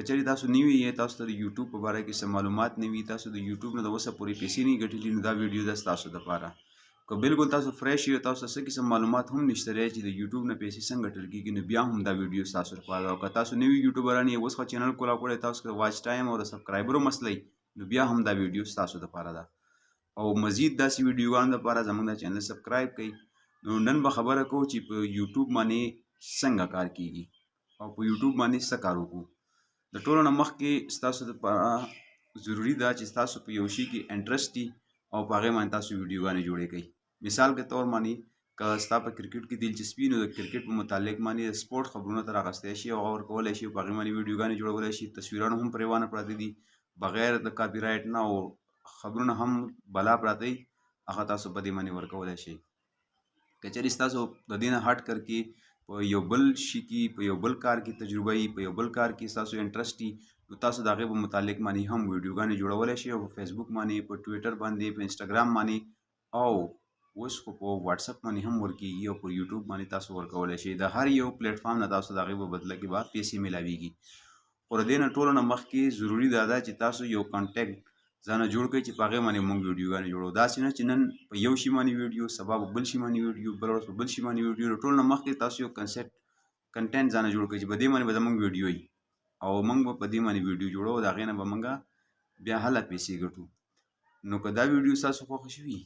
که چېرې تاسو نوي یې، تاسو ته د یوټیوب په باره کې څه معلومات نه وي، تاسو د یوټیوب نه د اوسه پورې پیسې نه ګټلي، نو دا ویډیو ده ستاسو دپاره. که بالکل تاسو fresh یې، تاسو ته څه قسم معلومات هم نشته دی چې د یوټیوب نه پیسې څنګه ګټل کېږي، نو بیا هم دا ویډیو ستاسو لپاره ده. او که تاسو نوي یوټیوبران یې، اوس خو چینل کولاو کړی، تاسو که watch time او د سبسکرایبرو مسله، نو بیا هم دا ویډیو ستاسو دپاره ده. او مزید داسې ویډیوګانو دپاره زموږ دا چینل subscribe کړئ. نو نن به خبره کوو چې په یوټیوب باندې څنګه کار کیږي او په یوټیوب باندې څه کار وکړو. د ټولو نه مخکې ستاسو دپاره ضروري ده چې تاسو په یو شي کې interest دي او په هغې باندې تاسو ویډیوګانې جوړې کړئ. مثال کے طور باندې که ستا په کرکټ کې دلچسپي، نو د کرکټ په متعلق باندې د سپورټ خبرونه ته راغستی شي او هغه ورکولی شي، په هغې باندې ویډیوګانې جوړولی شي. تصویرونه هم پرې وانه پراته دي بغیر د کاپي رایټ نه، او خبرونه هم بلا پراته دي، هغه تاسو په دې باندې ورکولی شئ. که چېرې ستاسو د دې نه هټ کر کې په یو بل شي کې، په یو بل کار کې تجربه وي، په یو بل کار کې ستاسو interest وي، نو تاسو د هغې په متعلق باندې هم ویډیوګانې جوړولی شئ. او په فیسبوک باندې، په ټویټر باندې، په انسټاګرام باندې، او اوس خو په واتساپ باندې هم ورکیږي، او پر یوټیوب باندې تاسو ورکولی شئ. د هر یو پلیټفارم نه تاسو د هغې په بدله کې به پیسې میلاویږي. خو د دې نه ټولو نه مخکې ضروري دا ده چې تاسو یو content ځانه جوړ کړئ چې په هغې باندې موږ ویډیوګانې جوړو. داسې نه چې نن په یو شي باندې ویډیو، سبا په بل شي باندې ویډیو، بله ورځ په بل شي باندې ویډیو. نو ټول نه مخکې تاسو یو content ځانه جوړ کړئ چې په دې باندې به زموږ ویډیو وي او موږ به په دې باندې ویډیو جوړو، د هغې نه به موږ بیا هله پیسې ګټو. نو که دا ویډیو ستاسو خوښه شوي،